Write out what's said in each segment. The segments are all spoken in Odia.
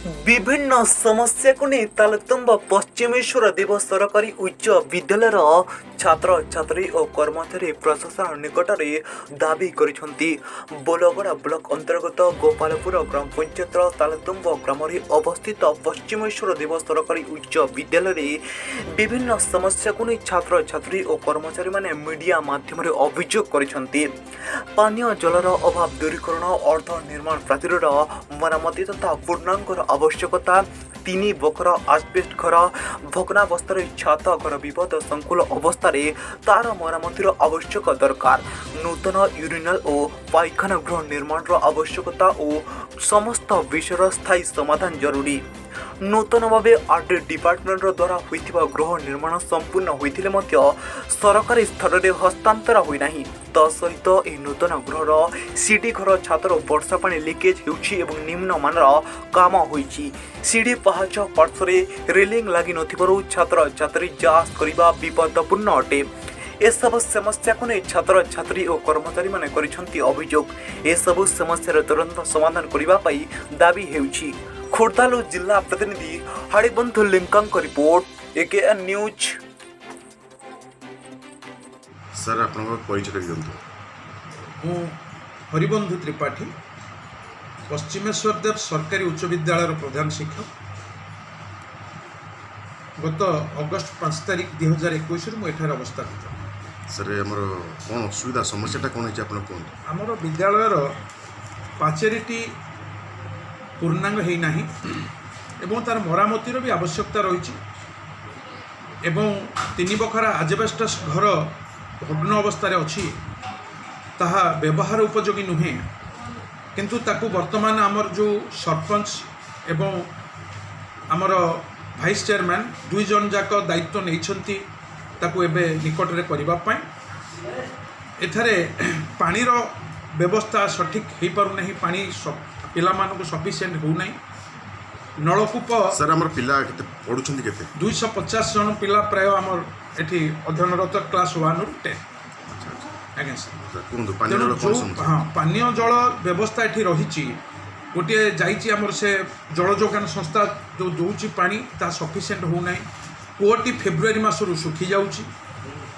ବିଭିନ୍ନ ସମସ୍ୟାକୁ ନେଇ ତାଳତୁମ୍ବ ପଶ୍ଚିମେଶ୍ୱର ଦେବ ସରକାରୀ ଉଚ୍ଚ ବିଦ୍ୟାଳୟର ଛାତ୍ରଛାତ୍ରୀ ଓ କର୍ମଚାରୀ ପ୍ରଶାସନ ନିକଟରେ ଦାବି କରିଛନ୍ତି। ବୋଲଗଡ଼ା ବ୍ଲକ ଅନ୍ତର୍ଗତ ଗୋପାଳପୁର ଗ୍ରାମ ପଞ୍ଚାୟତର ତାଳତୁମ୍ବ ଗ୍ରାମରେ ଅବସ୍ଥିତ ପଶ୍ଚିମେଶ୍ୱର ଦେବ ସରକାରୀ ଉଚ୍ଚ ବିଦ୍ୟାଳୟରେ ବିଭିନ୍ନ ସମସ୍ୟାକୁ ନେଇ ଛାତ୍ରଛାତ୍ରୀ ଓ କର୍ମଚାରୀମାନେ ମିଡ଼ିଆ ମାଧ୍ୟମରେ ଅଭିଯୋଗ କରିଛନ୍ତି। ପାନୀୟ ଜଳର ଅଭାବ ଦୂରୀକରଣ, ଅର୍ଦ୍ଧ ନିର୍ମାଣ ପ୍ରାଚୀରର ମରାମତି ତଥା ପୂର୍ଣ୍ଣାଙ୍ଗର ଆବଶ୍ୟକତା, ତିନି ବଖରା ଆଜବେଷ୍ଟ ଘର ଭଗ୍ନାବସ୍ଥାରେ, ଛାତ ଘର ବିପଦ ସଂକୁଳ ଅବସ୍ଥାରେ, ତାର ମରାମତିର ଆବଶ୍ୟକ ଦରକାର, ନୂତନ ୟୁରିନାଲ ଓ ପାଇଖାନା ଗୃହ ନିର୍ମାଣର ଆବଶ୍ୟକତା ଓ ସମସ୍ତ ବିଷୟର ସ୍ଥାୟୀ ସମାଧାନ ଜରୁରୀ। ନୂତନ ଭାବେ ଆର୍ ଡି ଡିପାର୍ଟମେଣ୍ଟର ଦ୍ୱାରା ହୋଇଥିବା ଗୃହ ନିର୍ମାଣ ସମ୍ପୂର୍ଣ୍ଣ ହୋଇଥିଲେ ମଧ୍ୟ ସରକାରୀ ସ୍ତରରେ ହସ୍ତାନ୍ତର ହୋଇନାହିଁ। ତା ସହିତ ଏହି ନୂତନ ଗୃହର ସିଡ଼ି ଘର ଛାତରୁ ବର୍ଷା ପାଣି ଲିକେଜ୍ ହେଉଛି ଏବଂ ନିମ୍ନମାନର କାମ ହୋଇଛି। ସିଡ଼ି ପାହାଚ ପାର୍ଶ୍ୱରେ ରେଲିଂ ଲାଗି ନଥିବାରୁ ଛାତ୍ରଛାତ୍ରୀ ଯାଆସ କରିବା ବିପଦପୂର୍ଣ୍ଣ ଅଟେ। ଏସବୁ ସମସ୍ୟାକୁ ନେଇ ଛାତ୍ରଛାତ୍ରୀ ଓ କର୍ମଚାରୀମାନେ କରିଛନ୍ତି ଅଭିଯୋଗ। ଏସବୁ ସମସ୍ୟାର ତୁରନ୍ତ ସମାଧାନ କରିବା ପାଇଁ ଦାବି ହେଉଛି। ଖୋର୍ଦ୍ଧାରୁ ଜିଲ୍ଲା ପ୍ରତିନିଧି ହାଡ଼ିବନ୍ଧୁ ଲେଙ୍କାଙ୍କ ରିପୋର୍ଟ, ଏକେଏନ୍ ନ୍ୟୁଜ୍। ସାର୍, ଆପଣଙ୍କ ପରିଚୟ ଦିଅନ୍ତୁ। ମୁଁ ହରିବନ୍ଧୁ ତ୍ରିପାଠୀ, ପଶ୍ଚିମେଶ୍ୱର ଦେବ ସରକାରୀ ଉଚ୍ଚ ବିଦ୍ୟାଳୟର ପ୍ରଧାନ ଶିକ୍ଷକ। ଗତ ଅଗଷ୍ଟ 5 ତାରିଖ 2021ରୁ ମୁଁ ଏଠାରେ ଅବସ୍ଥାପିତ। ସାର୍, ଆମର କ'ଣ ଅସୁବିଧା, ସମସ୍ୟାଟା କ'ଣ ହେଇଛି, ଆପଣ କୁହନ୍ତୁ। ଆମର ବିଦ୍ୟାଳୟର ପାଚେରୀଟି ପୂର୍ଣ୍ଣାଙ୍ଗ ହୋଇନାହିଁ ଏବଂ ତା'ର ମରାମତିର ବି ଆବଶ୍ୟକତା ରହିଛି ଏବଂ ତିନି ବଖରା ଆଜବେଷ୍ଟସ୍ ଘର ଭଗ୍ନ ଅବସ୍ଥାରେ ଅଛି, ତାହା ବ୍ୟବହାର ଉପଯୋଗୀ ନୁହେଁ। କିନ୍ତୁ ତାକୁ ବର୍ତ୍ତମାନ ଆମର ଯେଉଁ ସରପଞ୍ଚ ଏବଂ ଆମର ଭାଇସ୍ ଚେୟାରମ୍ୟାନ୍ ଦୁଇ ଜଣ ଯାକ ଦାୟିତ୍ୱ ନେଇଛନ୍ତି ତାକୁ ଏବେ ନିକଟରେ କରିବା ପାଇଁ। ଏଠାରେ ପାଣିର ବ୍ୟବସ୍ଥା ସଠିକ୍ ହେଇପାରୁନାହିଁ। ପାଣି ପିଲାମାନଙ୍କୁ ସଫିସିଏଣ୍ଟ ହେଉନାହିଁ। ନଳକୂପ ସାର୍, ଆମର ପିଲା କେତେ ପଢ଼ୁଛନ୍ତି, କେତେ? 250 ଜଣ ପିଲା ପ୍ରାୟ ଆମର ଏଠି ଅଧ୍ୟୟନରତ, କ୍ଲାସ୍ 1ରୁ 10। ଆଚ୍ଛା। ଆଜ୍ଞା ସାର୍। ସାର୍, କୁହନ୍ତୁ, ପାନୀୟ ତେଣୁ ଜଳ କ'ଣ ଯେଉଁ ସମସ୍ୟା? ହଁ, ପାନୀୟ ଜଳ ବ୍ୟବସ୍ଥା ଏଠି ରହିଛି। ଗୋଟିଏ ଯାଇଛି ଆମର ସେ ଜଳ ଯୋଗାଣ ସଂସ୍ଥା ଯେଉଁ ଦେଉଛି ପାଣି, ତାହା ସଫିସିଏଣ୍ଟ ହେଉନାହିଁ। କୂଅଟି ଫେବୃଆରୀ ମାସରୁ ଶୁଖିଯାଉଛି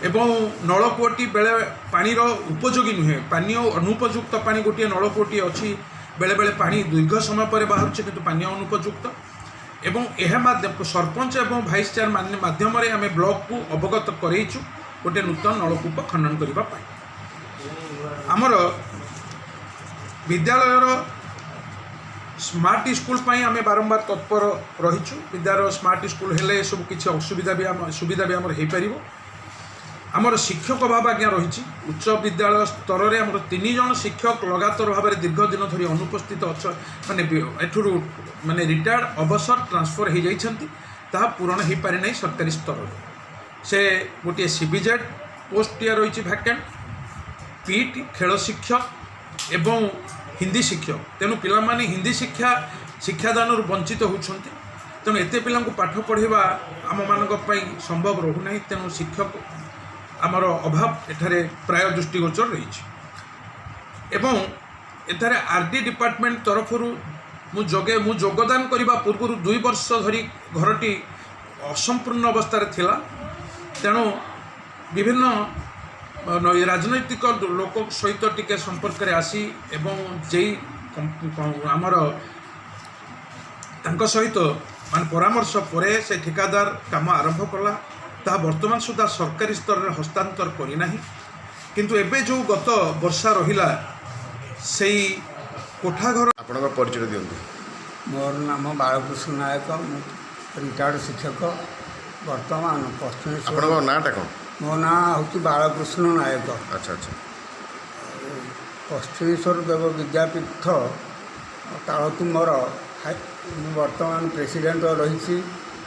ଏବଂ ନଳକୂଅଟି ବେଳେ ପାଣିର ଉପଯୋଗୀ ନୁହେଁ, ପାନୀୟ ଅନୁପଯୁକ୍ତ ପାଣି। ଗୋଟିଏ ନଳକୂଅଟି ଅଛି, ବେଳେବେଳେ ପାଣି ଦୀର୍ଘ ସମୟ ପରେ ବାହାରୁଛି, କିନ୍ତୁ ପାନୀୟ ଅନୁପଯୁକ୍ତ। ଏବଂ ଏହା ମାଧ୍ୟମ ସରପଞ୍ଚ ଏବଂ ଭାଇସ୍ ଚେୟାରମ୍ୟାନ୍ ମାଧ୍ୟମରେ ଆମେ ବ୍ଲକକୁ ଅବଗତ କରେଇଛୁ ଗୋଟିଏ ନୂତନ ନଳକୂପ ଖନନ କରିବା ପାଇଁ। ଆମର ବିଦ୍ୟାଳୟର ସ୍ମାର୍ଟ ସ୍କୁଲ ପାଇଁ ଆମେ ବାରମ୍ବାର ତତ୍ପର ରହିଛୁ। ବିଦ୍ୟାଳୟ ସ୍ମାର୍ଟ ସ୍କୁଲ ହେଲେ ଏସବୁ କିଛି ଅସୁବିଧା ବି ଆମ ସୁବିଧା ବି ଆମର ହେଇପାରିବ। ଆମର ଶିକ୍ଷକ ଅଭାବ ଆଜ୍ଞା ରହିଛି। ଉଚ୍ଚ ବିଦ୍ୟାଳୟ ସ୍ତରରେ ଆମର ତିନି ଜଣ ଶିକ୍ଷକ ଲଗାତାର ଭାବରେ ଦୀର୍ଘ ଦିନ ଧରି ଅନୁପସ୍ଥିତ ଅଛ, ମାନେ ଏଠୁରୁ ମାନେ ରିଟାୟାର୍ଡ଼, ଅବସର, ଟ୍ରାନ୍ସଫର୍ ହେଇଯାଇଛନ୍ତି। ତାହା ପୂରଣ ହେଇପାରି ନାହିଁ ସରକାରୀ ସ୍ତରରେ। ସେ ଗୋଟିଏ ସିବିଜେଡ୍ ପୋଷ୍ଟଟିଏ ରହିଛି ଭ୍ୟାକେଣ୍ଟ, ପିଟି, ଖେଳ ଶିକ୍ଷକ ଏବଂ ହିନ୍ଦୀ ଶିକ୍ଷକ। ତେଣୁ ପିଲାମାନେ ହିନ୍ଦୀ ଶିକ୍ଷାଦାନରୁ ବଞ୍ଚିତ ହେଉଛନ୍ତି। ତେଣୁ ଏତେ ପିଲାଙ୍କୁ ପାଠ ପଢ଼ାଇବା ଆମମାନଙ୍କ ପାଇଁ ସମ୍ଭବ ରହୁନାହିଁ। ତେଣୁ ଶିକ୍ଷକ ଆମର ଅଭାବ ଏଠାରେ ପ୍ରାୟ ଦୃଷ୍ଟିଗୋଚର ରହିଛି। ଏବଂ ଏଠାରେ ଆର୍ ଡି ଡିପାର୍ଟମେଣ୍ଟ ତରଫରୁ ମୁଁ ଯୋଗଦାନ କରିବା ପୂର୍ବରୁ 2 ବର୍ଷ ଧରି ଘରଟି ଅସମ୍ପୂର୍ଣ୍ଣ ଅବସ୍ଥାରେ ଥିଲା। ତେଣୁ ବିଭିନ୍ନ ରାଜନୈତିକ ଲୋକ ସହିତ ଟିକେ ସମ୍ପର୍କରେ ଆସି ଏବଂ ଯେଇ ଆମର ତାଙ୍କ ସହିତ ମାନେ ପରାମର୍ଶ ପରେ ସେ ଠିକାଦାର କାମ ଆରମ୍ଭ କଲା। ତାହା ବର୍ତ୍ତମାନ ସୁଦ୍ଧା ସରକାରୀ ସ୍ତରରେ ହସ୍ତାନ୍ତର କରିନାହିଁ। କିନ୍ତୁ ଏବେ ଯେଉଁ ଗତ ବର୍ଷା ରହିଲା, ସେଇ କୋଠା ଘର ଆପଣଙ୍କ ପରିଚୟ ଦିଅନ୍ତୁ। ମୋର ନାମ ବାଳକୃଷ୍ଣ ନାୟକ। ମୁଁ ରିଟାୟାର୍ଡ଼ ଶିକ୍ଷକ। ବର୍ତ୍ତମାନ ପଶ୍ଚିମେଶ୍ୱର ଆପଣଙ୍କ ନାଁଟା କ'ଣ? ମୋ ନାଁ ହେଉଛି ବାଳକୃଷ୍ଣ ନାୟକ। ଆଚ୍ଛା ଆଚ୍ଛା ପଶ୍ଚିମେଶ୍ୱର ଦେବ ବିଦ୍ୟାପୀଠ ତାଳତୁମ୍ବର ମୁଁ ବର୍ତ୍ତମାନ ପ୍ରେସିଡେଣ୍ଟ ରହିଛି।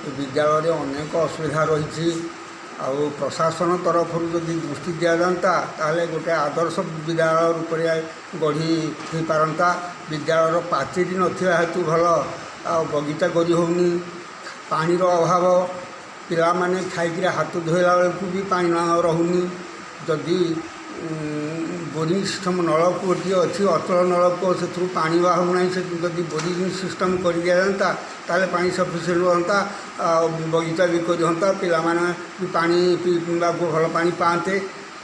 ଏ ବିଦ୍ୟାଳୟରେ ଅନେକ ଅସୁବିଧା ରହିଛି। ଆଉ ପ୍ରଶାସନ ତରଫରୁ ଯଦି ଦୃଷ୍ଟି ଦିଆଯାଆନ୍ତା, ତାହେଲେ ଗୋଟେ ଆଦର୍ଶ ବିଦ୍ୟାଳୟ ରୂପରେ ଗଢ଼ି ହେଇପାରନ୍ତା। ବିଦ୍ୟାଳୟର ପାଚେରୀ ନଥିବା ହେତୁ ଭଲ ଆଉ ବଗିଚା କରି ହେଉନି। ପାଣିର ଅଭାବ, ପିଲାମାନେ ଖାଇକିରି ହାତ ଧୋଇଲା ବେଳକୁ ବି ପାଣି ନ ରହୁନି। ଯଦି ବୋରିଂ ସିଷ୍ଟମ୍, ନଳକୂଅଟିଏ ଅଛି, ଅଚଳ ନଳକୂଅ, ସେଥିରୁ ପାଣି ବାହାରୁନାହିଁ। ସେ ଯଦି ବୋରିଂ ସିଷ୍ଟମ୍ କରିଦିଆଯାଆନ୍ତା, ତାହେଲେ ପାଣି ସଫିସିଏଣ୍ଟ ରୁହନ୍ତା ଆଉ ବଗିଚା ବି କରିହୁଅନ୍ତା, ପିଲାମାନେ ବି ପାଣି ପିଇବାକୁ ଭଲ ପାଣି ପାଆନ୍ତେ।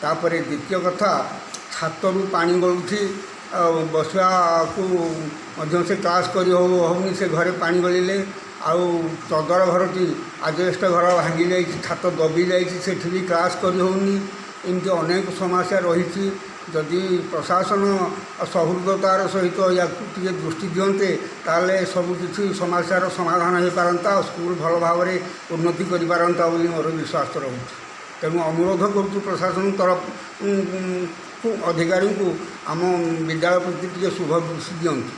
ତାପରେ ଦ୍ୱିତୀୟ କଥା, ଛାତରୁ ପାଣି ଗଳୁଛି ଆଉ ବସିବାକୁ ମଧ୍ୟ ସେ କ୍ଲାସ୍ କରି ହେଉନି ସେ ଘରେ ପାଣି ଗଳିଲେ। ଆଉ ଚଦର ଘରଟି, ଆଜବେଷ୍ଟ ଘର ଭାଙ୍ଗି ଯାଇଛି, ଛାତ ଦବି ଯାଇଛି, ସେଠି ବି କ୍ଲାସ୍ କରି ହେଉନି। ଏମିତି ଅନେକ ସମସ୍ୟା ରହିଛି। ଯଦି ପ୍ରଶାସନ ସହୃଦତାର ସହିତ ୟାକୁ ଟିକେ ଦୃଷ୍ଟି ଦିଅନ୍ତେ, ତାହେଲେ ସବୁ କିଛି ସମସ୍ୟାର ସମାଧାନ ହୋଇପାରନ୍ତା ଆଉ ସ୍କୁଲ ଭଲ ଭାବରେ ଉନ୍ନତି କରିପାରନ୍ତା ବୋଲି ମୋର ବିଶ୍ୱାସ ରହୁଛି। ତେଣୁ ଅନୁରୋଧ କରୁଛୁ ପ୍ରଶାସନ ତରଫ ଅଧିକାରୀଙ୍କୁ, ଆମ ବିଦ୍ୟାଳୟ ପ୍ରତି ଟିକେ ଶୁଭ ଦୃଷ୍ଟି ଦିଅନ୍ତୁ।